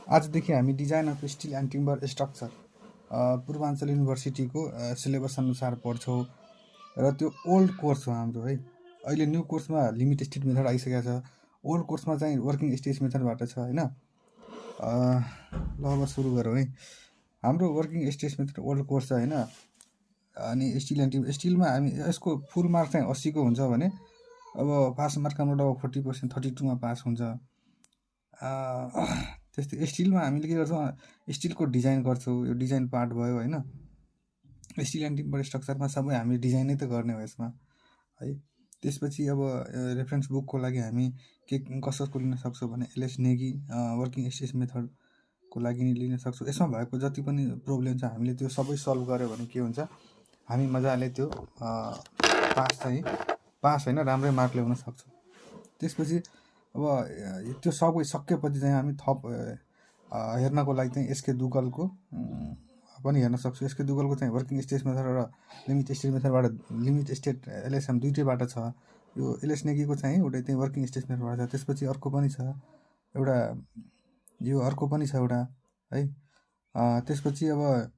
आजदेखि हामी design of steel and timber structure Purbanchal युनिभर्सिटीको सिलेबस अनुसार पढ्छौँ र त्यो ओल्ड कोर्स हो हाम्रो है। अहिले न्यू कोर्समा लिमिट स्टेट मेथड आइसकेको छ। ओल्ड कोर्समा चाहिँ वर्किङ स्टेज मेथडबाट छ होइन। ल अब सुरु गरौँ है। हाम्रो working stage method old course छ होइन। अनि स्टिल एन्ड टिम्बर स्टिलमा हामी यसको फुल मार्क चाहिँ 80 को हुन्छ भने अब पास मार्क हाम्रो अब 40% 32 मा पास हुन्छ। त्यस्तै स्टिलमा हामीले के गर्छौँ, स्टिलको डिजाइन गर्छौँ। यो डिजाइन पार्ट भयो होइन। स्टिल एन्ड टिम्बर स्ट्रक्चरमा सबै हामी डिजाइनै त गर्ने हो यसमा है। त्यसपछि अब रेफरेन्स बुकको लागि हामी के कसको लिन सक्छौँ भने एलएस नेगी वर्किङ स्टेज मेथडको लागि लिन सक्छौँ। यसमा भएको जति पनि प्रब्लम छ हामीले त्यो सबै सल्भ गऱ्यो भने के हुन्छ, हामी मजाले त्यो पास होइन राम्रै मार्क ल्याउन सक्छौँ। त्यसपछि अब त्यो सबै सकेपछि चाहिँ हामी थप हेर्नको लागि चाहिँ एसके दुगलको पनि हेर्न सक्छौँ। एसके दुगलको चाहिँ वर्किङ स्टेज मेथड र लिमिट स्टेज मेथडबाट लिमिट स्टेट एलएसएम दुइटैबाट छ। यो एलएस नेगीको चाहिँ एउटा चाहिँ वर्किङ स्टेज मेथडबाट छ। त्यसपछि अर्को पनि छ एउटा, यो अर्को पनि छ एउटा है। त्यसपछि अब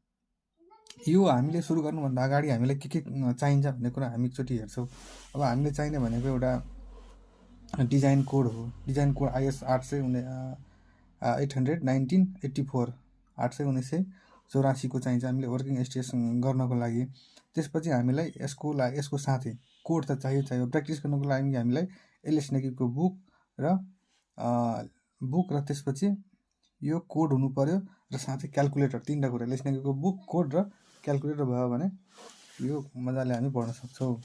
यो हामीले सुरु गर्नुभन्दा अगाडि हामीलाई के चाहिन्छ भन्ने कुरा हामी एकचोटि हेर्छौँ। अब हामीले चाहिने भनेको एउटा डिजाइन कोड हो। डिजाइन कोड आइएस 800-1984 800-1984 को चाहिन्छ हामीले वर्किङ स्टेज गर्नको लागि। त्यसपछि हामीलाई यसको साथै कोड त चाहियो। प्र्याक्टिस गर्नको लागि हामीलाई एलएस नेगीको बुक र त्यसपछि यो कोड हुनु पर्यो र साथै क्यालकुलेटर। तीनवटा कुरा, एलएस नेगीको बुक, कोड र क्यालकुलेटर भयो भने यो मजाले हामी पढ्न सक्छौँ।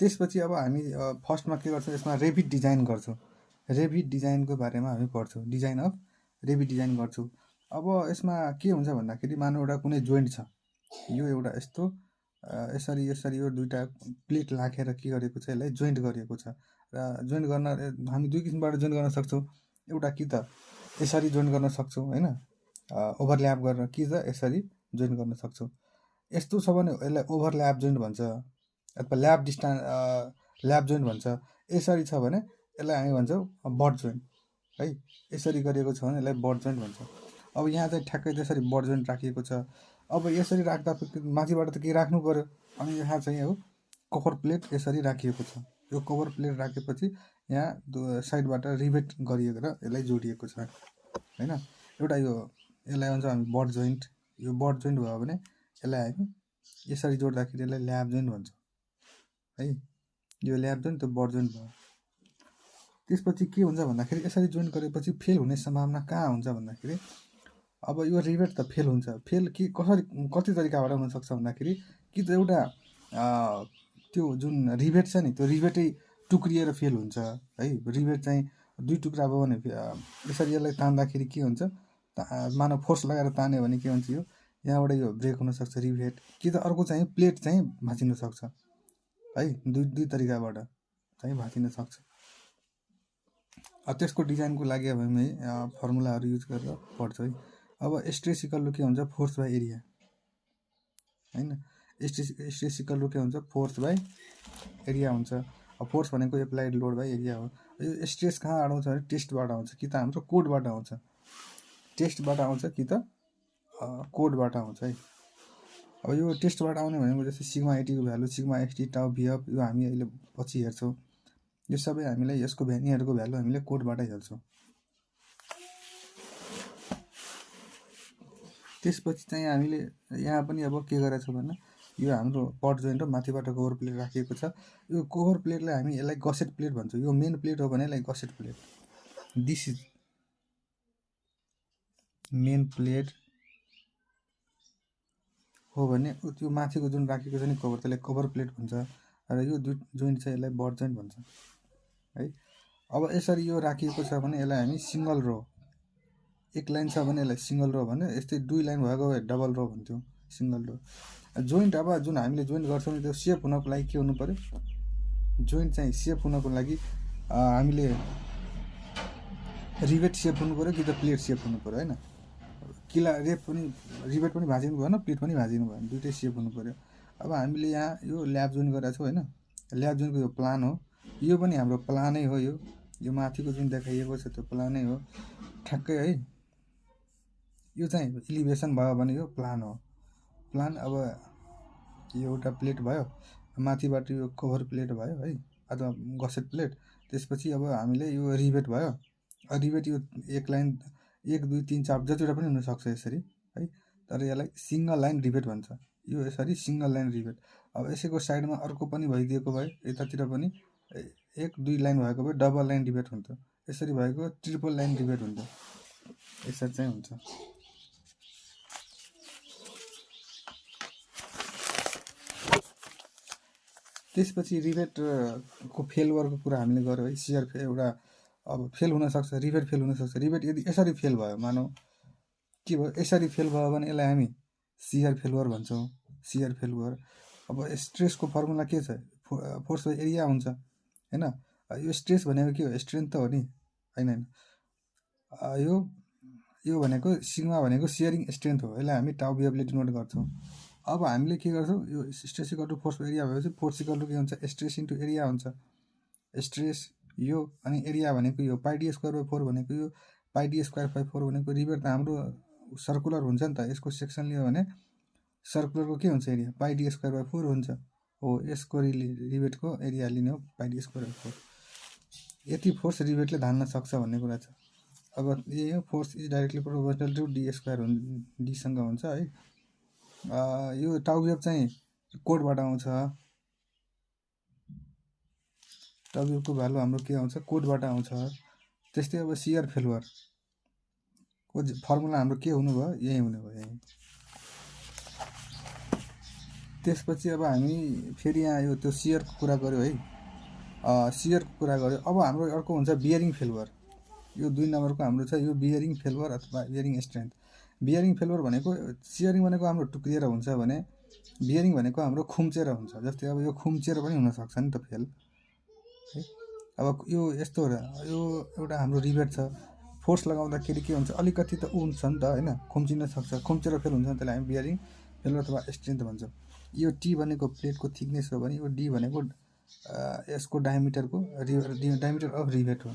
त्यसपछि अब हामी फर्स्टमा के गर्छौँ, यसमा रेभिट डिजाइन गर्छौँ। रेभिट डिजाइनको बारेमा हामी पढ्छौँ। डिजाइन अफ रेभिट डिजाइन गर्छौँ। अब यसमा के हुन्छ भन्दाखेरि मानव एउटा कुनै जोइन्ट छ, यो एउटा यस्तो यसरी यो दुईवटा प्लेट राखेर के गरेको छ, यसलाई जोइन्ट गरिएको छ। र जोइन्ट गर्न हामी दुई किसिमबाट जोइन्ट गर्न सक्छौँ। एउटा कि त यसरी जोइन्ट गर्न सक्छौँ होइन, ओभरल्याप गरेर, कि त यसरी जोइन्ट गर्न सक्छौँ। यस्तो छ भने यसलाई ओभरल्याप जोइन्ट भन्छ अथवा ल्याप जोइन्ट भन्छ। यसरी छ भने यसलाई हामी भन्छौँ बट जोइन्ट है। यसरी गरिएको छ भने यसलाई बट जोइन्ट भन्छ। अब यहाँ चाहिँ ठ्याक्कै त्यसरी बट जोइन्ट राखिएको छ। अब यसरी राख्दा माथिबाट त केही राख्नु पर्यो, अनि यहाँ चाहिँ हो कभर प्लेट यसरी राखिएको छ। यो कभर प्लेट राखेपछि यहाँ साइडबाट रिभेट गरिएको र यसलाई जोडिएको छ होइन। एउटा यसलाई भन्छ हामी बट जोइन्ट। यो बट जोइन्ट भयो भने यसलाई हामी यसरी जोड्दाखेरि यसलाई ल्याप जोइन्ट भन्छ है। यो ल्याप जोइन्ट त्यो बट जोइन्ट भयो। त्यसपछि के हुन्छ भन्दाखेरि यसरी जोइन्ट गरेपछि फेल हुने सम्भावना कहाँ हुन्छ भन्दाखेरि, अब यो रिभेट त फेल हुन्छ। फेल के कसरी कति तरिकाबाट हुनसक्छ भन्दाखेरि, कि त एउटा त्यो जुन रिभेट छ नि, त्यो रिभेटै टुक्रिएर फेल हुन्छ है। रिभेट चाहिँ दुई टुक्रा भयो भने यसरी यसलाई तान्दाखेरि के हुन्छ, मानव फोर्स लगाएर तान्यो भने के हुन्छ, यो यहाँबाट यो ब्रेक हुनसक्छ रिभेट। कि त अर्को चाहिँ प्लेट चाहिँ भाँचिन सक्छ है। दुई तरिकाबाट चाहिँ भाँचिन सक्छ। त्यसको डिजाइनको लागि अब हामी फर्मुलाहरू युज गरेर पढ्छौँ है। अब स्ट्रेस इक्वल टु के हुन्छ, फोर्स बाई एरिया होइन। स्ट्रेस इक्वल टु के हुन्छ, फोर्स बाई एरिया हुन्छ। अब फोर्स भनेको एप्लाइड लोड बाई एरिया हो। यो स्ट्रेस कहाँबाट आउँछ भने टेस्टबाट आउँछ, कि त हाम्रो कोडबाट आउँछ। टेस्टबाट आउँछ कि त कोडबाट आउँछ है। अब यो टेस्टबाट आउने भनेको जस्तै सिग्मा एटीको भ्यालु, सिग्मा एक्सटी, टाउ भिएफ, यो हामी अहिले पछि हेर्छौँ। यो सबै हामीलाई यसको यिनीहरूको भ्यालु हामीले कोडबाटै हेर्छौँ। त्यसपछि चाहिँ हामीले यहाँ पनि अब के गरेको छौँ भने, यो हाम्रो बट जोइन्ट र माथिबाट कभर प्लेट राखिएको छ। यो कभर प्लेटलाई हामी यसलाई गसेट प्लेट भन्छौँ। यो मेन प्लेट हो भने यसलाई gusset plate. This is main plate हो भने त्यो माथिको जुन राखेको छ नि कभर, त्यसलाई कभर प्लेट भन्छ। र यो दुई जोइन्ट चाहिँ यसलाई बट जोइन्ट भन्छ है। अब यसरी यो राखिएको छ भने यसलाई हामी सिङ्गल रो, एक लाइन छ भने यसलाई सिङ्गल रो भने, यस्तै दुई लाइन भएको डबल रो भन्थ्यौँ, सिङ्गल रो। जोइन्ट अब जुन हामीले जोइन्ट गर्छौँ नि, त्यो सेप हुनको लागि के हुनु पऱ्यो, जोइन्ट चाहिँ सेप हुनको लागि हामीले रिभेट सेप हुनु पऱ्यो कि त प्लेट सेप हुनु पऱ्यो होइन। किला रिभेट पनि भाँचिनु भएन, प्लेट पनि भाँचिनु भएन, दुइटै सेप हुनु पऱ्यो। अब हामीले यहाँ यो ल्याब जोइन्ट गरेको छौँ होइन। ल्याब जोइन्टको यो प्लान हो यो पनि हाम्रो प्लानै हो। यो माथिको जुन देखाइएको छ त्यो प्लानै हो ठ्याक्कै है। यो चाहिँ इलिभेसन भयो भने यो प्लान हो। प्लान अब यो एउटा प्लेट भयो, माथिबाट यो कभर प्लेट भयो है, अथवा गसेट प्लेट। त्यसपछि अब हामीले यो रिभेट भयो। रिभेट यो एक लाइन 1 2 3 4 जतिवटा पनि हुनसक्छ यसरी है, तर यसलाई सिङ्गल लाइन रिभेट भन्छ। यो यसरी सिङ्गल लाइन रिभेट। अब यसैको साइडमा अर्को पनि भइदिएको भए, यतातिर पनि 1 2 लाइन भएको भए डबल लाइन रिभेट हुन्थ्यो। यसरी भएको ट्रिपल लाइन रिभेट हुन्थ्यो। यसरी चाहिँ हुन्छ। त्यसपछि रिभेटको फेलवरको कुरा हामीले गऱ्यौँ है। सियर एउटा अब फेल हुनसक्छ, रिभेट फेल हुनसक्छ। रिभेट यदि यसरी फेल भयो, मानौँ के भयो, यसरी फेल भयो भने यसलाई हामी सियर फेलवर भन्छौँ। सियर फेलवर। अब स्ट्रेसको फर्मुला के छ? फोर्स बाइ एरिया हुन्छ होइन। यो स्ट्रेस भनेको के हो? स्ट्रेन्थ त हो नि, होइन। यो भनेको सिग्मा भनेको सियरिङ स्ट्रेन्थ हो। यसलाई हामी टाउ बिएफले डिनोट गर्छौँ। अब हामीले के गर्छौँ? यो stress equal to force area भएपछि फोर्स इक्वल टु के हुन्छ? स्ट्रेस इन्टु एरिया हुन्छ। स्ट्रेस यो अनि एरिया भनेको यो पाइडी स्क्वायर बाइ 4 भनेको यो पाइडी स्क्वायर बाइ 4 भनेको रिभेट त हाम्रो सर्कुलर हुन्छ नि त। यसको सेक्सन लियो भने सर्कुलरको के हुन्छ? एरिया पाइडी स्क्वायर बाइ 4 हुन्छ। हो, यसको रिभेटको एरिया लिने हो पाइडी स्क्वायर बाइ 4। यति फोर्स रिभेटले धान्न सक्छ भन्ने कुरा छ। अब यही हो, force is directly proportional to D square डीसँग हुन्छ है। यो टाउ वेभ चाहिँ कोडबाट आउँछ। टाउ वेभको भ्यालु हाम्रो के आउँछ? कोडबाट आउँछ। त्यस्तै अब सियर फेलुवरको फर्मुला हाम्रो के हुनुभयो? यही हुनुभयो, यही। त्यसपछि अब हामी फेरि यहाँ यो त्यो सियरको कुरा गऱ्यौँ है। सियरको कुरा गऱ्यो। अब हाम्रो अर्को हुन्छ बियरिङ फेलुवर। यो 2 नम्बरको हाम्रो छ यो बियरिङ फेलुवर अथवा बियरिङ स्ट्रेन्थ। बियरिङ फेलुवर भनेको सियरिङ भनेको हाम्रो टुक्रिएर हुन्छ भने बियरिङ भनेको हाम्रो खुम्चेर हुन्छ। जस्तै अब यो खुम्चेर पनि हुनसक्छ नि त फेल है। अब यो यस्तो हो, यो एउटा हाम्रो रिभेट छ। फोर्स लगाउँदाखेरि के हुन्छ? अलिकति त हुन्छ नि त होइन, खुम्चिन सक्छ। खुम्चेर फेल हुन्छ, त्यसलाई हामी बियरिङ फेलुवर अथवा स्ट्रेन्थ भन्छौँ। यो टी भनेको प्लेटको थिकनेस हो भने यो डी भनेको यसको डायमिटरको डायमिटर अफ रिभेट हो।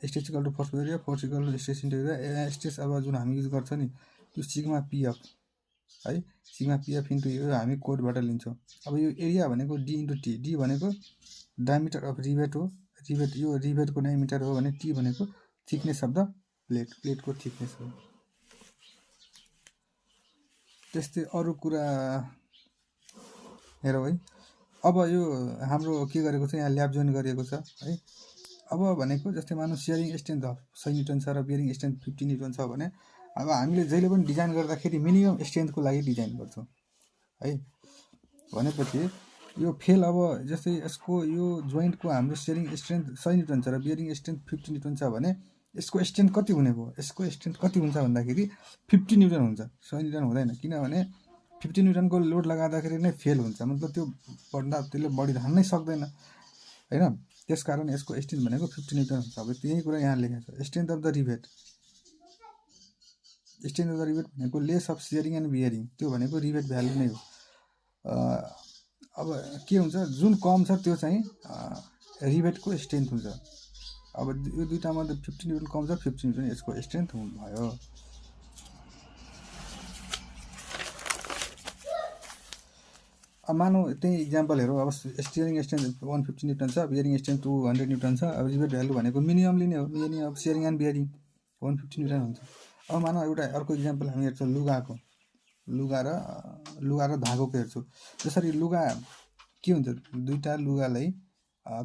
Stress equal to force area, force equal to stress into area. Stress अब जुन हामी युज गर्छ नि त्यो सिग्मा पिएफ है, सिग्मा पिएफ इन्टु यो हामी कोडबाट लिन्छौँ। अब यो एरिया भनेको डी इन्टु टी। डी भनेको डायमिटर अफ रिभेट हो। रिभेट यो रिभेटको डायमिटर हो भने टी भनेको थिकनेस अफ द प्लेटको थिकनेस हो। त्यस्तै अरू कुरा हेरौँ है। अब यो हाम्रो के गरेको छ? यहाँ ल्याब जोइन गरिएको छ है। अब भनेको जस्तै मानौँ सियरिङ स्ट्रेन्थ 100 न्युटन छ र बियरिङ स्ट्रेन्थ 50 न्युटन छ भने अब हामीले जहिले पनि डिजाइन गर्दाखेरि मिनिमम स्ट्रेन्थको लागि डिजाइन गर्छौँ है। भनेपछि यो फेल, अब जस्तै यसको यो जोइन्टको हाम्रो सियरिङ स्ट्रेन्थ 100 न्युटन छ र बियरिङ स्ट्रेन्थ 50 न्युटन छ भने यसको स्ट्रेन्थ कति हुने भयो? यसको स्ट्रेन्थ कति हुन्छ भन्दाखेरि 50 न्युटन हुन्छ, 100 न्युटन हुँदैन। किनभने 50 न्युटनको लोड लगाउँदाखेरि नै फेल हुन्छ, मतलब त्यो भन्दा त्यसले बढी धान्नै सक्दैन होइन। त्यसकारण यसको स्ट्रेन्थ भनेको 50 न्युटन हुन्छ। अब त्यही कुरा यहाँ लेखेको छ। Strength of the rivet, strength of the rivet भनेको less of shearing and bearing. त्यो भनेको रिभेट भ्यालु नै हो। अब के हुन्छ? जुन कम छ त्यो चाहिँ रिभेटको स्ट्रेन्थ हुन्छ। अब यो दुईटामा 50 न्युटन कम छ, 50 न्युटन यसको स्ट्रेन्थ भयो। अब मानौँ त्यही इक्जाम्पल हेरौँ। अब स्टियरिङ स्ट्रेन्थ 150 न्युटन छ, बियरिङ स्ट्रेन्थ 200 न्युटन छ। अब रिभेट भ्यालु भनेको मिनिमम लिने हो। मिनिमम अब सियरिङ एन्ड बियरिङ 150 न्युटन हुन्छ। अब मानौँ एउटा अर्को इक्जाम्पल हामी हेर्छौँ लुगाको। लुगा र धागोको हेर्छौँ। जसरी लुगा के हुन्छ? दुईवटा लुगालाई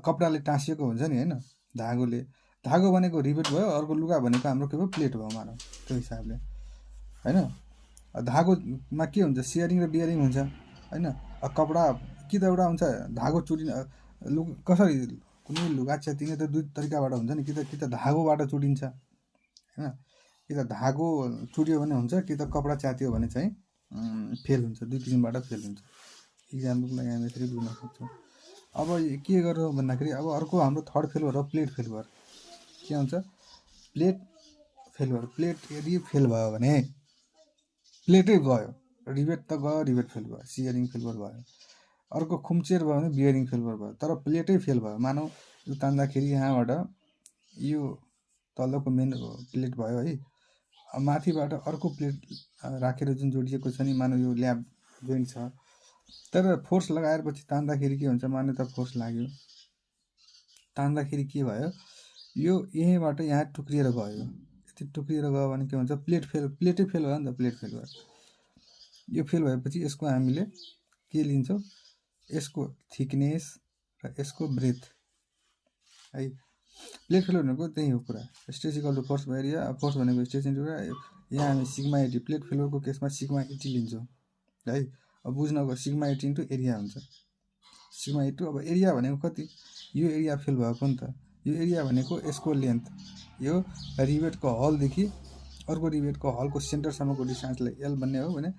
कपडाले टाँसिएको हुन्छ नि होइन, धागोले। धागो भनेको रिभेट भयो, अर्को लुगा भनेको हाम्रो के भयो? प्लेट भयो मानौँ त्यो हिसाबले होइन। धागोमा के हुन्छ? सियरिङ र बियरिङ हुन्छ होइन। कपडा कि त एउटा हुन्छ धागो चुडिन, कसरी कुनै लुगा च्यातिने त दुई तरिकाबाट हुन्छ नि, कि त धागोबाट चुडिन्छ होइन, कि त धागो चुड्यो भने हुन्छ, कि त कपडा च्यातियो भने चाहिँ फेल हुन्छ। दुई किसिमबाट फेल हुन्छ। इक्जाम्पलको लागि हामी यसरी बुझ्न सक्छौँ। अब के गर्छौँ भन्दाखेरि अब अर्को हाम्रो थर्ड फेलुवर हो प्लेट फेलुवर। के हुन्छ? प्लेट फेलुवर। प्लेट यदि फेल भयो भने प्लेटै गयो, रिभेट त गयो, रिभेट फेल भयो, सियरिङ फेलुवर भयो। अर्को खुम्चेर भयो भने बियरिङ फेल्योर भयो। तर प्लेटै फेल भयो, मानौ यो तान्दाखेरि यहाँबाट यो तलको मेन प्लेट भयो है, माथिबाट अर्को प्लेट राखेर जुन जोडिएको छ नि, मानौ यो ल्याब जोइन्ट छ, तर फोर्स लगाएपछि तान्दाखेरि के हुन्छ, मान्यो त फोर्स लाग्यो, तान्दाखेरि के भयो, यो यहीँबाट यहाँ टुक्रिएर गयो। यति टुक्रिएर गयो भने के हुन्छ, प्लेटै फेल भयो नि त, प्लेट फेल भयो। यो फेल भएपछि यसको हामीले के लिन्छौँ, यसको थिकनेस र यसको ब्रेथ है। प्लेट फेल भनेको त्यही हो कुरा, stress equal to force by area. Force भनेको स्ट्रेस इन्टु एरिया। यहाँ हामी सिग्मा 80, प्लेट फेलको केसमा सिग्मा 80 लिन्छौँ है। अब बुझ्नको सिग्मा 80 इन्टु एरिया हुन्छ, सिग्मा 80। अब एरिया भनेको कति, यो एरिया फेल भएको नि त, यो एरिया भनेको यसको लेन्थ, यो रिवेटको हलदेखि अर्को रिवेटको हलको सेन्टरसम्मको डिस्टेन्सलाई एल भन्ने हो भने,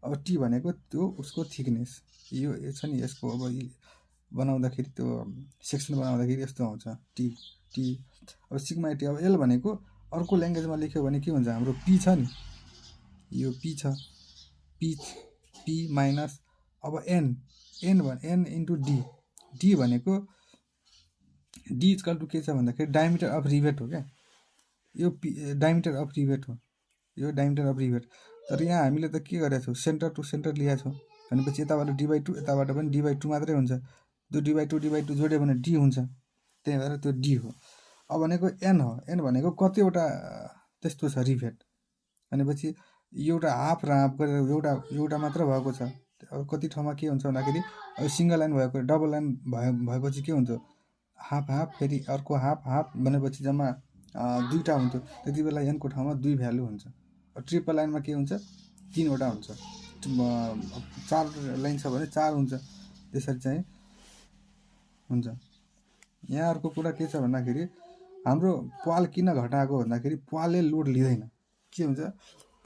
अब टी भनेको त्यो उसको थिकनेस, यो छ नि यसको, अब बनाउँदाखेरि त्यो सेक्सन बनाउँदाखेरि यस्तो आउँछ टी। अब सिग्मा 80। अब एल भनेको अर्को ल्याङ्ग्वेजमा लेख्यो भने के हुन्छ, हाम्रो पी छ नि, यो पी छ, पी माइनस अब एन इन्टु डी भनेको डी इक्वल टु के छ भन्दाखेरि डायमिटर अफ रिवेट हो क्या, यो डायमिटर अफ रिवेट हो, यो डायमिटर अफ रिवेट। तर यहाँ हामीले त के गरेका छौँ, सेन्टर टु सेन्टर लिएका छौँ भनेपछि यताबाट D/2, यताबाट पनि D/2 मात्रै हुन्छ। त्यो D/2 जोड्यो भने डी हुन्छ, त्यही भएर त्यो डी हो। अब भनेको एन हो, एन भनेको कतिवटा त्यस्तो छ रिवेट भनेपछि एउटा हाफ र हाफ गरेर एउटा मात्र भएको छ। अब कति ठाउँमा के हुन्छ भन्दाखेरि, अब सिङ्गल लाइन भएको, डबल लाइन भएपछि के हुन्छ, हाफ फेरि अर्को हाफ भनेपछि जम्मा दुईवटा हुन्थ्यो, त्यति बेला एनको ठाउँमा 2 भ्यालु हुन्छ। ट्रिपल लाइनमा के हुन्छ, 3वटा हुन्छ, 4 लाइन छ भने 4 हुन्छ, त्यसरी चाहिँ हुन्छ। यहाँ अर्को कुरा के छ भन्दाखेरि, हाम्रो पाल किन घटाएको भन्दाखेरि पालले लोड लिँदैन, के हुन्छ,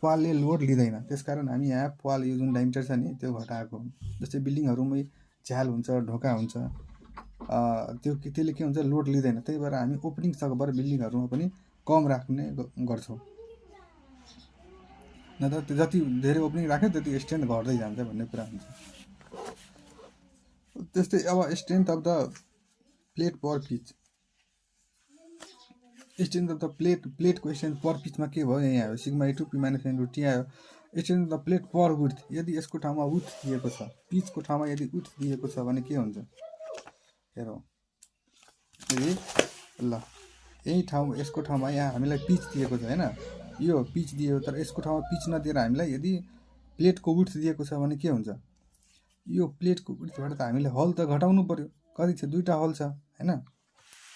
पालले लोड लिँदैन, त्यसकारण हामी यहाँ पाल यो जुन डायमिटर छ नि त्यो घटाएको। जस्तै बिल्डिङहरूमै झ्याल हुन्छ, ढोका हुन्छ, त्यसले के हुन्छ, लोड लिँदैन, त्यही भएर हामी ओपनिङ सकभर बिल्डिङहरूमा पनि कम राख्ने गर्छौँ, नत्र जति धेरै ओपनिङ राख्यो त्यति स्ट्रेन्थ घट्दै जान्छ भन्ने कुरा हुन्छ। त्यस्तै अब strength of the plate per pitch, strength of the प्लेटको स्ट्रेन्थ पर पिचमा के भयो, यहाँ आयो सिग्मा 2 P - N टी आयो। Strength of the plate per width, यदि यसको ठाउँमा विड्थ दिएको छ, पिचको ठाउँमा यदि विड्थ दिएको छ भने के हुन्छ, हेरौँ, यदि ल यही ठाउँ यसको ठाउँमा यहाँ हामीलाई पिच दिएको छ होइन, यो पिच दियो, तर यसको ठाउँमा पिच नदिएर हामीलाई यदि प्लेटको विड्थ दिएको छ भने के हुन्छ, यो प्लेटको विड्थबाट त हामीले हल त घटाउनु पर्यो, कति छ, 2टा हल छ होइन,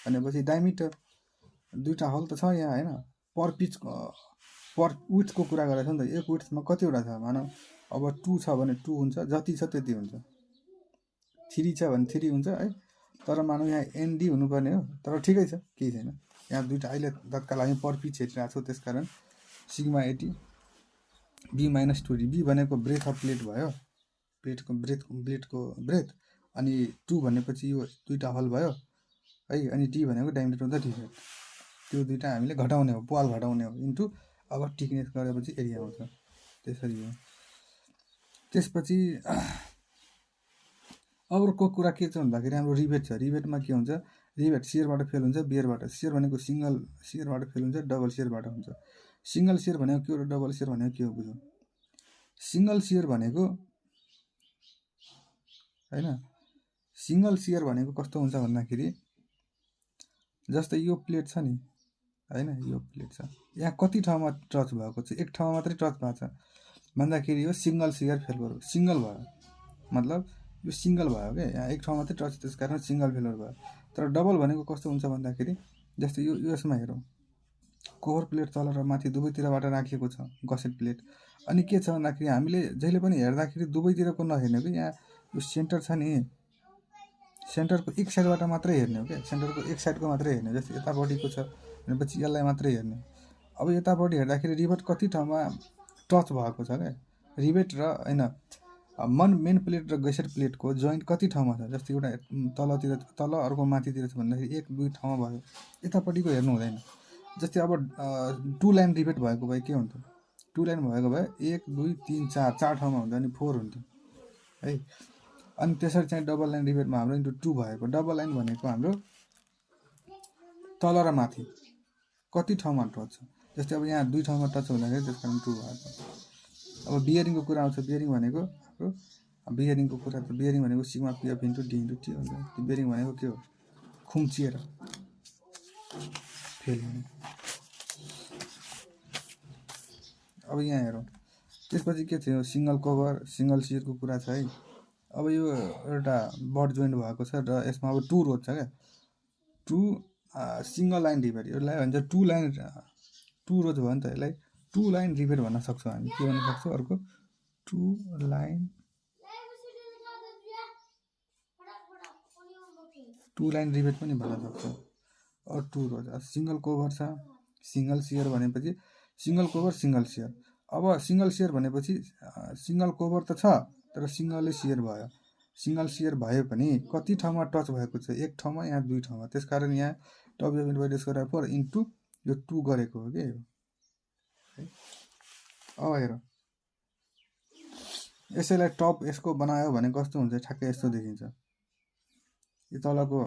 भनेपछि डायमिटर 2टा हल त छ यहाँ होइन। पर पिच पर विड्थको कुरा गरेको छ नि त, एक विड्थमा कतिवटा छ, मानौ अब 2 छ भने 2 हुन्छ, जति छ त्यति हुन्छ, 3 छ भने 3 हुन्छ है। तर मानौ यहाँ एनडी हुनुपर्ने हो, तर ठिकै छ, केही छैन, यहाँ 2टा अहिले तत्काल हामी पर पिच हेरिरहेको छौँ, त्यसकारण सिग्मा 80 B - 2D। बी भनेको ब्रेथ अफ प्लेट भयो, प्लेटको ब्रेथ, अनि 2 भनेपछि यो 2टा हल भयो है, अनि डी भनेको डायमिटर अफ द रिवेट, त्यो 2टा हामीले घटाउने हो, पाल घटाउने हो, इन्टु अब थिकनेस गरेपछि एरिया आउँछ, त्यसरी हो। त्यसपछि अर्को कुरा के छ भन्दाखेरि, हाम्रो रिवेट छ, रिवेटमा के हुन्छ, रिवेट सियरबाट फेल हुन्छ, बियरबाट। सियर भनेको सिङ्गल सियरबाट फेल हुन्छ, डबल सियरबाट हुन्छ। सिङ्गल सियर भनेको के हो र डबल सियर भनेको के हो बुझौँ। सिङ्गल सियर भनेको होइन, सिङ्गल सियर भनेको कस्तो हुन्छ भन्दाखेरि, जस्तै यो प्लेट छ नि होइन, यो प्लेट छ, यहाँ कति ठाउँमा टच भएको छ, एक ठाउँमा मात्रै टच भएको छ भन्दाखेरि यो सिङ्गल सियर फेलर, सिङ्गल भयो मतलब यो सिङ्गल भयो क्या, यहाँ एक ठाउँ मात्रै टच, त्यस कारण सिङ्गल फेलर भयो। तर डबल भनेको कस्तो हुन्छ भन्दाखेरि, जस्तै यो यसमा हेरौँ, कोर प्लेट तल र माथि दुवैतिरबाट राखिएको छ, गसेट प्लेट। अनि के छ भन्दाखेरि, हामीले जहिले पनि हेर्दाखेरि दुवैतिरको नहेर्ने हो कि, यहाँ यो सेन्टर छ नि, सेन्टरको एक साइडबाट मात्रै हेर्ने हो क्या, सेन्टरको एक साइडको मात्रै हेर्ने, जस्तै यतापट्टिको छ भनेपछि यसलाई मात्रै हेर्ने। अब यतापट्टि हेर्दाखेरि रिवेट कति ठाउँमा टच भएको छ क्या, रिवेट र होइन मेन प्लेट र गसेट प्लेटको जोइन्ट कति ठाउँमा छ, जस्तै एउटा तलतिर तल अर्को माथितिर छ भन्दाखेरि 1-2 ठाउँमा भयो, यतापट्टिको हेर्नु हुँदैन। जस्तै अब 2 लाइन रिवेट भएको भए के हुन्थ्यो, 2 लाइन भएको भए 1 2 3 4 ठाउँमा हुन्थ्यो, अनि 4 हुन्थ्यो है। अनि त्यसरी चाहिँ डबल लाइन रिभेटमा हाम्रो इन्टु 2 भएको। डबल लाइन भनेको हाम्रो तल र माथि कति ठाउँमा टच छ, जस्तै अब यहाँ 2 ठाउँमा टच हुँदाखेरि त्यस कारण 2 भएको। अब बियरिङको कुरा आउँछ। बियरिङ भनेको हाम्रो बियरिङको कुरा त बियरिङ भनेको sigma P of into D into T हुन्छ। त्यो बियरिङ भनेको के हो, खुम्चिएर फेल हुने। अब यहाँ हेरौँ, त्यसपछि के थियो, सिङ्गल कभर सिङ्गल सियरको कुरा छ है। अब यो एउटा बट जोइन्ट भएको छ र यसमा अब 2 रोज छ क्या, 2 सिङ्गल लाइन रिभेट। यसलाई भन्छ 2 लाइन 2 रोज भयो नि त, यसलाई 2 लाइन रिभेट भन्न सक्छौँ हामी। के भन्न सक्छौँ, अर्को 2 लाइन 2 लाइन रिभेट पनि भन्न सक्छौँ। और 2 रोज। सिङ्गल कभर छ, सिङ्गल सियर भनेपछि सिङ्गल कभर सिङ्गल सियर। अब सिङ्गल सियर भनेपछि सिङ्गल कभर त छ तर सिङ्गलै सियर भयो। सिङ्गल सियर भए पनि कति ठाउँमा टच भएको छ, 1 ठाउँमा, यहाँ 2 ठाउँमा। त्यसकारण यहाँ डब्ल्यु इन्टु स्क्वायर 4 इन्टु यो 2 गरेको हो कि। अब हेर, यसैलाई टप यसको बनायो भने कस्तो हुन्छ, ठ्याक्कै यस्तो देखिन्छ। यो तलको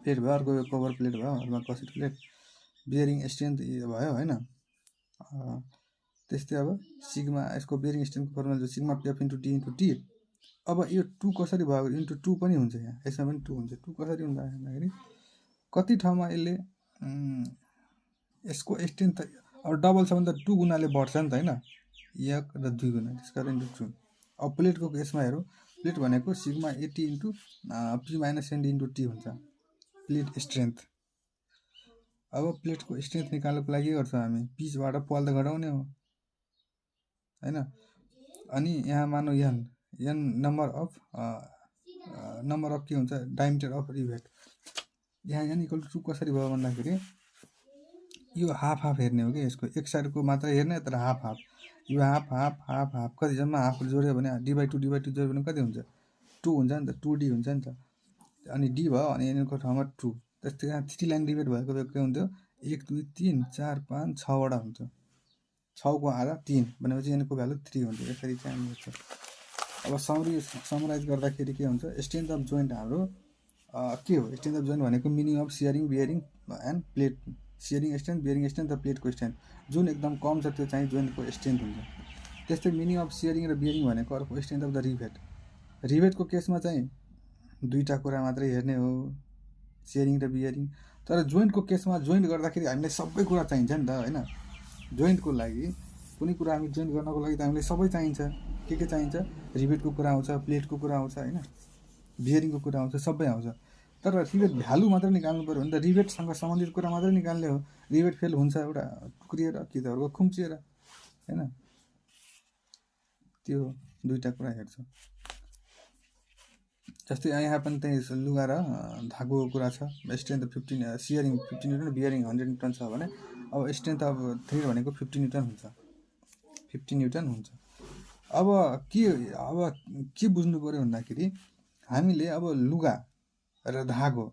प्लेट भयो, अर्को यो कभर प्लेट भयो, अर्को कसेट प्लेट, बियरिङ स्ट्रेन्थ भयो होइन। त्यस्तै अब सिग्मा, यसको बियरिङ स्ट्रेन्थको फर्मुला जो sigma P of into D into T. अब यो 2 कसरी भयो, इन्टु 2 पनि हुन्छ, यहाँ यसमा पनि 2 हुन्छ। 2 कसरी हुन्छ भन्दाखेरि कति ठाउँमा यसले यसको स्ट्रेन्थ अब डबल छ भने त 2 गुणाले बढ्छ नि त होइन, 1 र 2 गुणा, त्यसकारण इन्टु 2। अब प्लेटको केसमा हेरौँ, प्लेट भनेको sigma 80 into P minus ND into T हुन्छ प्लेट स्ट्रेन्थ। अब प्लेटको स्ट्रेन्थ निकाल्नको लागि के गर्छौँ हामी, पिचबाट पाल त घटाउने हो होइन। अनि यहाँ मानौँ एन नम्बर अफ के हुन्छ, डायमिटर अफ रिभेट। यहाँ एन इक्वल टु 2 कसरी भयो भन्दाखेरि यो हाफ हाफ हेर्ने हो कि, यसको एक साइडको मात्र हेर्ने, तर हाफ हाफ, यो हाफ हाफ हाफ हाफ कति जम्मा हाफ जोड्यो भने डी/2 जोड्यो भने कति हुन्छ, 2 हुन्छ नि त, 2D हुन्छ नि त। अनि डी भयो अनि एनको ठाउँमा 2। त्यस्तै यहाँ 3 लाइन रिभेट भएको के हुन्थ्यो, 1 2 3 4 5 6वटा हुन्थ्यो। 6 को आधा 3 भनेपछि एनको भ्यालु 3 हुन्छ। यसरी चाहिँ हामी हेर्छौँ। अब समराइज गर्दाखेरि के हुन्छ, स्ट्रेन्थ अफ जोइन्ट हाम्रो के हो, स्ट्रेन्थ अफ जोइन्ट भनेको minimum of shearing bearing and plate. Shearing strength, bearing strength र प्लेटको स्ट्रेन्थ जुन एकदम कम छ त्यो चाहिँ जोइन्टको स्ट्रेन्थ हुन्छ। त्यस्तै मिनिङ अफ सियरिङ र बियरिङ भनेको अर्को स्ट्रेन्थ अफ द रिभेट। रिभेटको केसमा चाहिँ 2टा कुरा मात्रै हेर्ने हो, सियरिङ र बियरिङ। तर जोइन्टको केसमा जोइन्ट गर्दाखेरि हामीलाई सबै कुरा चाहिन्छ नि त होइन। जोइन्टको लागि कुनै कुरा हामी जोइन्ट गर्नको लागि त हामीलाई सबै चाहिन्छ। के चाहिन्छ, रिभेटको कुरा आउँछ, प्लेटको कुरा आउँछ होइन, बियरिङको कुरा आउँछ, सबै आउँछ। तर रिभेट भ्यालु मात्रै निकाल्नु पऱ्यो भने त रिभेटसँग सम्बन्धित कुरा मात्रै निकाल्ने हो। रिभेट फेल हुन्छ एउटा टुक्रिएर कि त अर्को खुम्चिएर होइन। त्यो 2टा कुरा हेर्छौँ। जस्तै यहाँ पनि त्यही लुगा र धागोको कुरा छ। स्ट्रेन्थ 15 सियरिङ 50 न्युटन, बियरिङ 100 न्युटन छ भने अब स्ट्रेन्थ अफ थ्रेड भनेको 50 न्युटन हुन्छ, 50 न्युटन हुन्छ। अब के बुझ्नु पऱ्यो भन्दाखेरि हामीले अब लुगा र धागो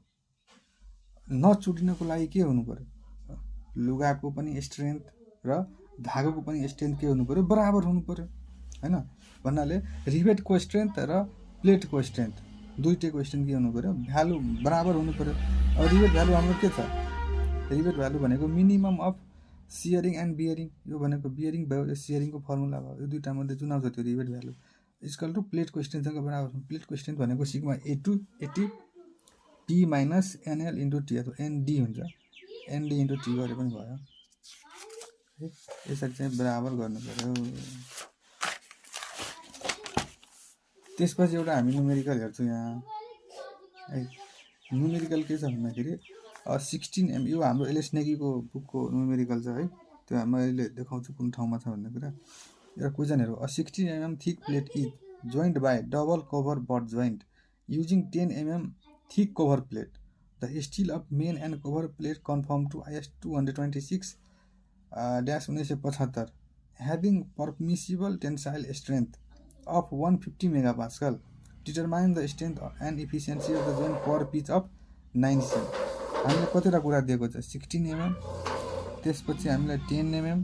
नचुटिनको लागि के हुनु पऱ्यो, लुगाको पनि स्ट्रेन्थ र धागोको पनि स्ट्रेन्थ के हुनु पऱ्यो, बराबर हुनु पऱ्यो होइन। भन्नाले रिभेटको स्ट्रेन्थ र प्लेटको स्ट्रेन्थ दुईटैको स्ट्रेन्थ के हुनु पऱ्यो, भ्यालु बराबर हुनु पऱ्यो। अब रिभेट भ्यालु हाम्रो के छ, रिभेट भ्यालु भनेको minimum of shearing and bearing. यो भनेको बियरिङ भयो, यो सियरिङको फर्मुला भयो। यो 2टा मध्ये जुन आउँछ त्यो रिभेट भ्यालु इक्वल टु प्लेटको स्ट्रेन्थसँग बराबर। प्लेटको स्ट्रेन्थ भनेको sigma 80 P minus NL into T अथवा एनडी हुन्छ, एनडी इन्टु टी गरे पनि भयो। यसरी चाहिँ बराबर गर्नु पऱ्यो। त्यसपछि एउटा हामी न्युमेरिकल हेर्छौँ यहाँ है। न्युमेरिकल के छ भन्दाखेरि 16 mm, यो हाम्रो एलएस नेगीको बुकको न्युमेरिकल छ है। त्यो मैले देखाउँछु कुन ठाउँमा छ भन्ने कुरा। एउटा क्वेसन हेरौँ, 16 mm thick plate is joint by double cover but joint using 10 mm thick cover plate. The steel of main and cover plate confirm to IS 226-1975 having permissible tensile strength of 150 megapascal. Determine the strength and efficiency of the joint per pitch of 9 cm. हामीले कतिवटा कुरा दिएको छ, 16 mm, त्यसपछि हामीलाई 10 mm,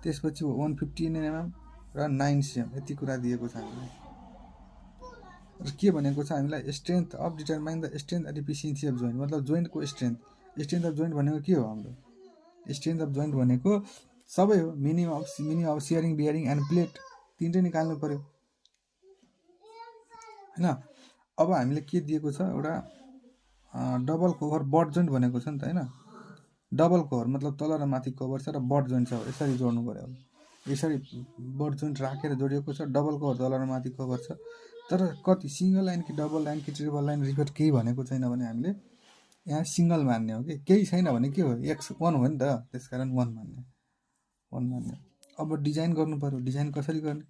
त्यसपछि 150 mm र 9 cm, यति कुरा दिएको छ हामीलाई। र के भनेको छ हामीलाई strength of determine the strength and efficiency of joint मतलब जोइन्टको स्ट्रेन्थ अफ जोइन्ट भनेको के हो हाम्रो स्ट्रेन्थ अफ जोइन्ट भनेको सबै हो minimum of shearing bearing and plate तिनटै निकाल्नु पऱ्यो होइन। अब हामीले के दिएको छ एउटा डबल कभर बट जोइन्ट भनेको छ नि त होइन। डबल कभर मतलब तल र माथि कभर छ र बट जोइन्ट छ यसरी जोड्नु पऱ्यो। यसरी बट जोइन्ट राखेर जोडिएको छ डबल कभर तल र माथि कभर छ तर कति सिङ्गल लाइन कि डबल लाइन कि ट्रिपल लाइन रिभेट केही भनेको छैन भने हामीले यहाँ सिङ्गल मान्ने हो कि केही छैन भने के हो एक्स 1 हो नि त त्यसकारण 1 मान्ने। अब डिजाइन गर्नु पऱ्यो। डिजाइन कसरी गर्ने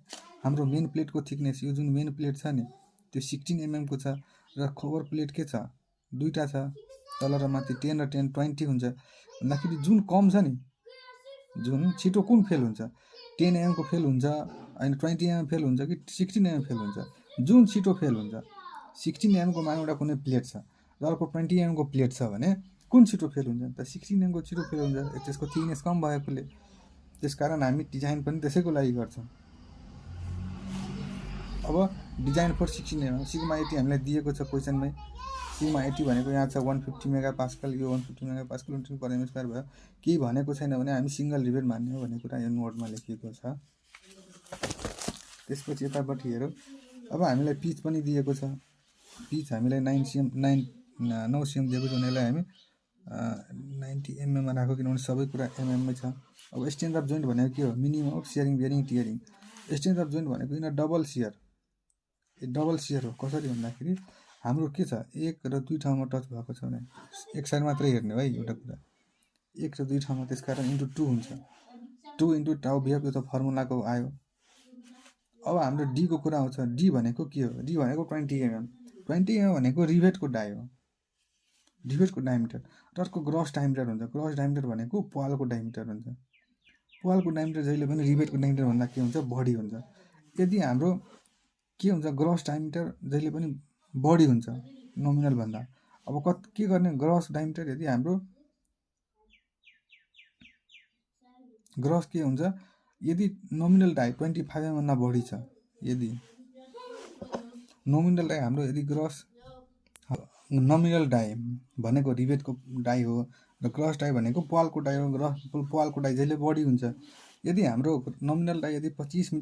हाम्रो मेन प्लेटको थिकनेस यो जुन मेन प्लेट छ नि त्यो 16 mm को छ र कभर प्लेट के छ दुईटा छ तल र माथि 10 र 10 20 हुन्छ भन्दाखेरि जुन कम छ नि जुन छिटो कुन फेल हुन्छ 10 mm को फेल हुन्छ होइन 20 mm फेल हुन्छ कि 16 mm फेल हुन्छ जुन छिटो फेल हुन्छ 16 mm को मान एउटा कुनै प्लेट छ र अर्को 20 mm को प्लेट छ भने कुन छिटो फेल हुन्छ त 16 mm को छिटो फेल हुन्छ त्यसको थिकनेस कम भएकोले। त्यसकारण हामी डिजाइन पनि त्यसैको लागि गर्छौँ। अब डिजाइन फर 16 mm सिग्मा 80 हामीलाई दिएको छ क्वेसनमै सिग्मा 80 भनेको यहाँ छ 150 मेगापास्कल यो 150 मेगापास्कल न्युटन/m² भयो केही भनेको छैन भने हामी सिङ्गल रिभेट मान्ने हो भन्ने कुरा यो नोटमा लेखिएको छ। त्यसपछि यतापट्टि हेरौँ। अब हामीलाई पिच पनि दिएको छ। पिच हामीलाई 9 cm दिएको छ भने यसलाई हामी 90 mm मा राखौँ किनभने सबै कुरा mm मै छ। अब स्ट्रेन्थ अफ जोइन्ट भनेको के हो minimum of shearing bearing tearing. Strength of joint भनेको यिनीहरू डबल सियर हो कसरी भन्दाखेरि हाम्रो के छ 1 र 2 ठाउँमा टच भएको छ भने एक साइड मात्रै हेर्ने हो है एउटा कुरा 1 र 2 ठाउँमा त्यसकारण इन्टु 2 हुन्छ 2 इन्टु टाउ बिहेभ यो त फर्मुलाको आयो। अब हाम्रो डी को कुरा आउँछ। डी भनेको के हो डी भनेको 20 mm भनेको रिभेटको डाइ हो रिभेटको डायमिटर र अर्को ग्रस डायमिटर हुन्छ। ग्रस डायमिटर भनेको पालको डायमिटर हुन्छ। पालको डायमिटर जहिले पनि रिभेटको डायमिटर भन्दा के हुन्छ बढी हुन्छ। यदि हाम्रो के हुन्छ ग्रस डायमिटर जहिले पनि बढी हुन्छ नोमिनल भन्दा। अब के गर्ने ग्रस डायमिटर यदि हाम्रो ग्रस के हुन्छ यदि नोमिनल डाइ 25 mm भन्दा बढी छ यदि नोमिनल डाइ हाम्रो यदि ग्रस नोमिनल डाइ भनेको रिभेटको डाइ हो र ग्रस डाइ भनेको पालको डाइ हो। ग्रस पालको डाइ जहिले बढी हुन्छ। यदि हाम्रो नोमिनल डाइ यदि 25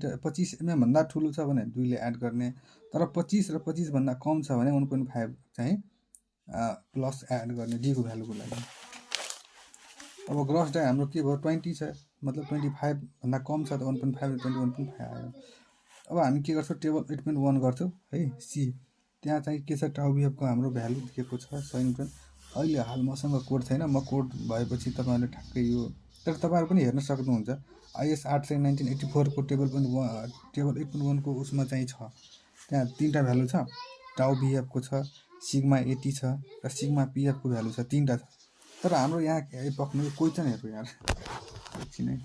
mm भन्दा ठुलो छ भने 2 ले एड गर्ने तर 25 र 25 भन्दा कम छ भने 1.5 चाहिँ प्लस एड गर्ने डी को भ्यालुको लागि। अब ग्रस डाइ हाम्रो के भयो 20 छ मतलब 25 भन्दा कम छ त 1.5 र 21.5 आयो। अब हामी के गर्छौँ टेबल 8.1 गर्छौँ है सी त्यहाँ चाहिँ के छ टाउ बिहेभको हाम्रो भ्यालु दिएको छ 100 न्युटन। अहिले हाल मसँग कोड छैन म कोड भएपछि तपाईँहरूले ठ्याक्कै यो तर तपाईँहरू पनि हेर्न सक्नुहुन्छ IS 8/1984 को टेबल 8.1 को उसमा चाहिँ छ त्यहाँ तीनटा भ्यालु छ टाउ बिहेभको छ सिग्मा 80 छ र सिग्मा पिएफ को भ्यालु छ तीनटा छ। तर हाम्रो यहाँ पक्नु क्वेसन हेरौँ यार एकछिन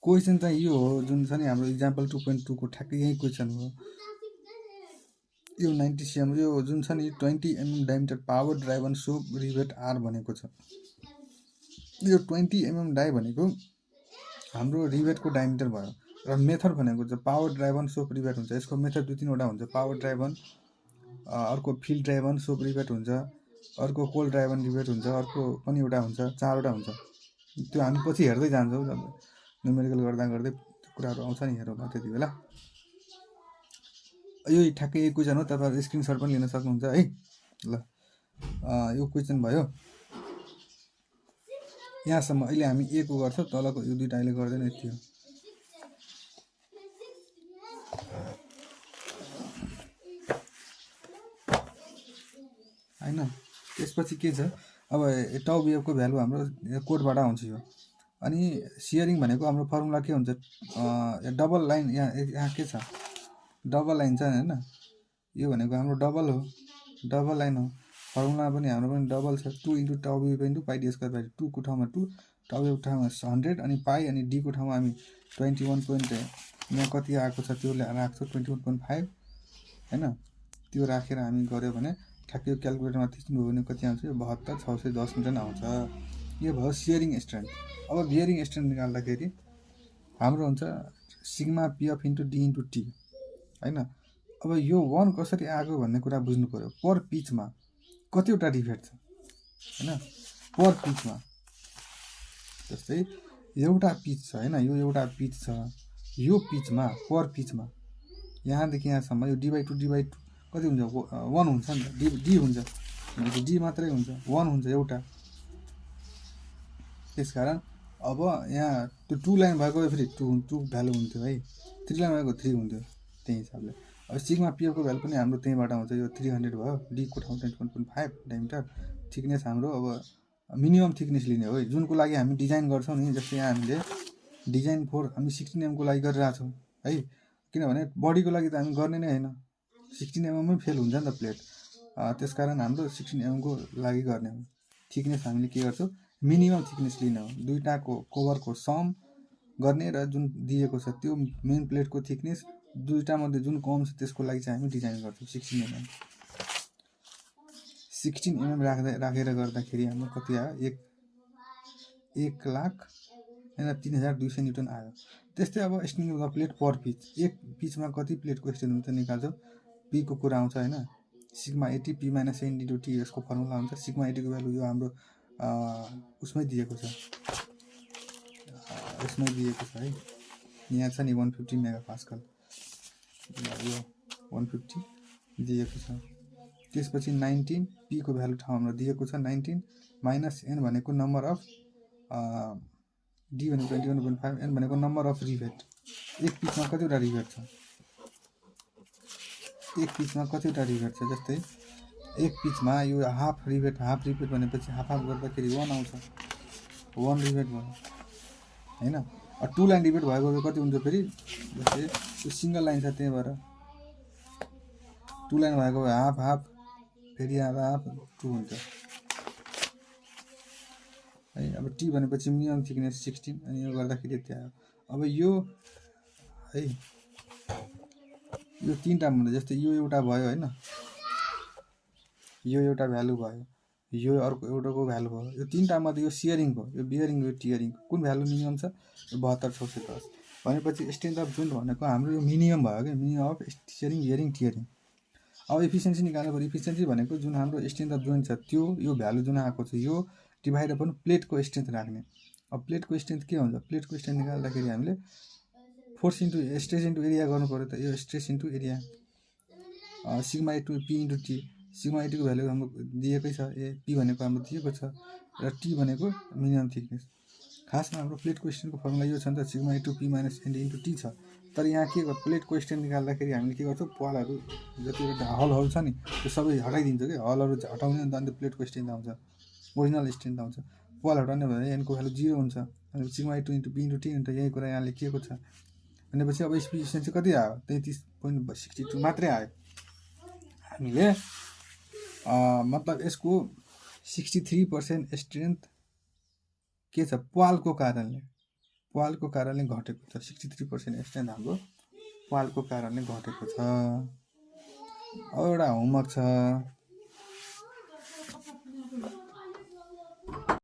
क्वेसन चाहिँ यो हो जुन छ नि हाम्रो इक्जाम्पल 2.2 को ठ्याक्कै यही क्वेसन हो। यो 90 cm यो जुन छ नि 20 mm diameter power drive on shop rivet R भनेको छ। यो 20 mm डाइ भनेको हाम्रो रिभेटको डायमिटर भयो र मेथड भनेको चाहिँ पावर ड्राइभ अन सोप रिभेट हुन्छ। यसको मेथड 2-3 हुन्छ पावर ड्राइभ अन अर्को फिल्ड ड्राइभ अन सोप रिभेट हुन्छ अर्को कोल्ड ड्राइभ अन रिभेट हुन्छ अर्को पनि एउटा हुन्छ 4वटा हुन्छ। त्यो हामी पछि हेर्दै जान्छौँ जब न्युमेरिकल गर्दा गर्दै कुराहरू आउँछ नि हेरौँ त्यति बेला। यो ठ्याक्कै एक क्वेसन हो तपाईँहरू स्क्रिनसट पनि लिन सक्नुहुन्छ है ल। यो क्वेसन भयो यहाँसम्म। अहिले हामी ए को गर्छौँ तलको यो दुईटा अहिले गर्दैन यति हो। होइन त्यसपछि के छ अब टाउ बिहेभको भ्यालु हाम्रो कोडबाट आउँछ यो। अनि सियरिङ भनेको हाम्रो फर्मुला के हुन्छ डबल लाइन यहाँ के छ डबल लाइन छ होइन यो भनेको हाम्रो डबल हो डबल लाइन हो। फर्मुला पनि हाम्रो पनि डबल छ 2 इन्टु टाउ बिहेभ इन्टु पाइ डी स्क्वायर बाइ 2 को ठाउँमा 2 टाउ बिहेभको ठाउँमा 100 अनि पाइ अनि डी को ठाउँमा हामी 21 यहाँ कति आएको छ त्यो राख्छौँ 21.5 होइन त्यो राखेर हामी गऱ्यो भने ठ्याक्कै क्यालकुलेटरमा थिच्नु हो भने कति आउँछ 72,610 न्युटन आउँछ। यो भयो सियरिङ स्ट्रेन्थ। अब बियरिङ स्ट्रेन्थ निकाल्दाखेरि हाम्रो हुन्छ sigma PF into D into T हैन। अब यो 1 कसरी आएको भन्ने कुरा बुझ्नु पर्यो। पर पिचमा कतिवटा रिभेट छ हैन, पर पिचमा जस्तै एउटा पिच छ हैन, यो एउटा पिच छ, यो पिचमा पर पिचमा यहाँदेखि यहाँसम्म यो d/2 कति हुन्छ 1 हुन्छ नि त, d हुन्छ भनेपछि d मात्रै हुन्छ, 1 हुन्छ एउटा। त्यसकारण अब यहाँ त्यो 2 लाइन भएको फेरि 2 भ्यालु हुन्थ्यो है, 3 लाइन भएको 3 हुन्थ्यो त्यही हिसाबले। अब सिग्मा पिएफ को भ्यालु पनि हाम्रो त्यहीँबाट आउँछ। यो 300 भयो, d को ठाउँ 21.5 डायमिटर, थिकनेस हाम्रो अब मिनिमम थिकनेस लिने हो है, जुनको लागि हामी डिजाइन गर्छौँ नि। जस्तै यहाँ हामीले डिजाइन फोर हामी 16 mm को लागि गरिरहेको छौँ है, किनभने बडीको लागि त हामी गर्ने नै होइन, 16 mm मै फेल हुन्छ नि त प्लेट। त्यसकारण हाम्रो 16 mm को लागि गर्ने हो। थिकनेस हामीले के गर्छौँ, मिनिमम थिकनेस लिने हो, दुईटाको कभरको सम गर्ने र जुन दिएको छ त्यो मेन प्लेटको थिकनेस दुईटा मध्ये जुन कम छ त्यसको लागि चाहिँ हामी डिजाइन गर्छौँ 16 mm। 16 mm राखेर गर्दाखेरि हाम्रो कति आयो, 1,03,200 न्युटन आयो। त्यस्तै अब strength of the plate per pitch, एक पिचमा कति प्लेटको स्ट्रेन्थ हुन्छ निकाल्छौँ, पी को कुरा आउँछ हैन, सिग्मा 80 p - n × t यसको फर्मुला हुन्छ। सिग्मा 80 को भ्यालु यो हाम्रो उसमै दिएको छ, यसमै दिएको छ है, यहाँ छ नि 150 मेगापास्कल, यो 150 दिएको छ। त्यसपछि 19 p को भ्यालु ठाउँ हाम्रो दिएको छ 19 माइनस n भनेको नम्बर अफ d भनेको 21.5, n भनेको नम्बर अफ रिभेट। एक पिचमा कतिवटा रिभेट छ, एक पिचमा कतिवटा रिभेट छ, जस्तै एक पिचमा यो हाफ रिभेट भनेपछि हाफ गर्दाखेरि 1 आउँछ, 1 रिभेट भयो हैन। 2 लाइन रिभेट भएको कति हुन्छ फेरि, जस्तै यो सिंगल लाइन छ त्यही भएर 2 लाइन भएको हाफ फेरि हाफ 2 हुन्छ है। अब टी भनेपछि मिनिमम थिकनेस 16, अनि यो गर्दाखेरि यति आयो। अब यो है, यो तीनटा हुन्छ, जस्तै यो एउटा भयो हैन, यो एउटा भ्यालु भयो, यो अर्को एउटाको भ्यालु भयो, यो तीनटा मध्ये यो सियरिङको, यो बियरिङ, यो टियरिङ कुन भ्यालु मिनिमम छ, 72,610 भनेपछि स्ट्रेन्थ अफ जोइन्ट भनेको हाम्रो यो मिनिमम भयो के, मिनिमम अफ सियरिङ, बियरिङ, टियरिङ। अब इफिसियन्सी निकाल्नु पर्यो। इफिसियन्सी भनेको जुन हाम्रो स्ट्रेन्थ अफ जोइन्ट छ त्यो यो भ्यालु जुन आएको छ यो डिभाइड अपन प्लेटको स्ट्रेन्थ राख्ने। अब प्लेटको स्ट्रेन्थ के हुन्छ, प्लेटको स्ट्रेन्थ निकाल्दाखेरि हामीले force into stress into area गर्नु पर्यो। त यो stress into area sigma A to P into T, sigma एटीको भ्यालु हाम्रो दिएकै छ, ए पी भनेको हाम्रो दिएको छ, र टी भनेको मिनिमम थिकनेस। खासमा हाम्रो प्लेटको स्ट्रेन्थको फर्मुला यो छ नि त, sigma A to P minus N into T छ। तर यहाँ के प्लेटको स्ट्रेन्थ निकाल्दाखेरि हामीले के गर्छौँ, पालहरू जतिवटा हलहरू छ नि त्यो सबै हटाइदिन्छौँ कि, हलहरू हटाउने अन्त प्लेटको स्ट्रेन्थ आउँछ, ओरिजिनल स्ट्रेन्थ आउँछ। पाल हटाउने भने एनको भ्यालु 0 हुन्छ, अनि sigma A two into P into T हुन्छ, यही कुरा यहाँ लेखिएको छ। भनेपछि अब इफिसियन्सी कति आयो, 33.62 मात्रै आयो। हामीले मतलब यसको 63% स्ट्रेन्थ के छ, पालको कारणले घटेको छ। 63% स्ट्रेन्थ हाम्रो पालको कारणले घटेको छ। अब एउटा होमवर्क छ,